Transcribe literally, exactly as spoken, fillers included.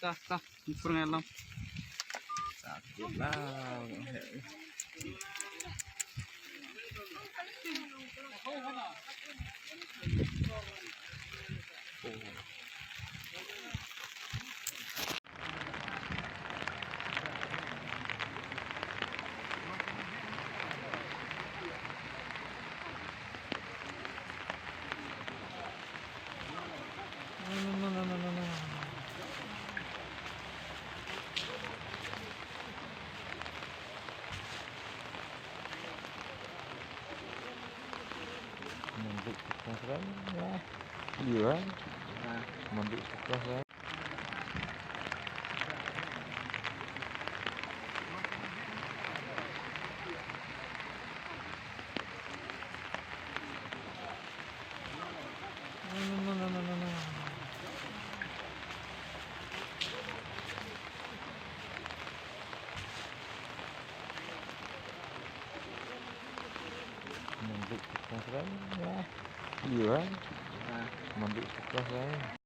Ta, ta, pur ngai lang. Sakit lah. Mandi stres kan? Ya. Iya kan? Mandi stres kan? Mandi stres kan? Ya. Iya kan? Mandi stres kan?